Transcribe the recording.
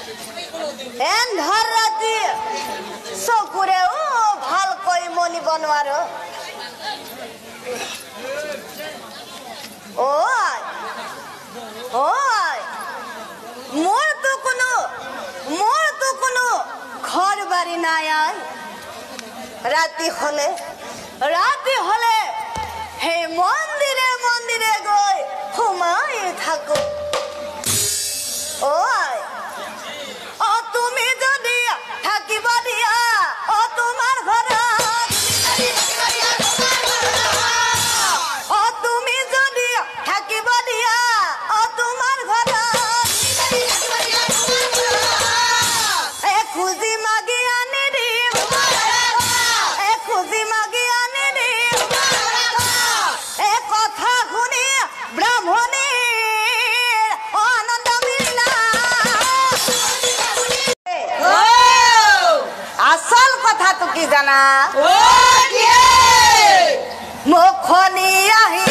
এন্ধাৰ ৰাতি চকুৰেও ভালকৈ মনিব নোৱাৰো। অ আই, মোৰতো কোনো ঘৰ বাৰী নাই আই। ৰাতি হলে সেই মন্দিৰে মন্দিৰে গৈ সোমাই থাকো। অ আই, অ তুমি যদি থাকিব দিয়া অ তোমাৰ ঘৰত, অ তুমি যদি থাকিব দিয়া অ তোমাৰ ঘৰত, এ খুজি মাগি আনি দিম, এ খুজি মাগি আনি দিম। এ কথা শুনি ব্ৰাহ্মণীৰ আনন্দ মিলা। আচল কথাটো কি জানা? মুখনি আহি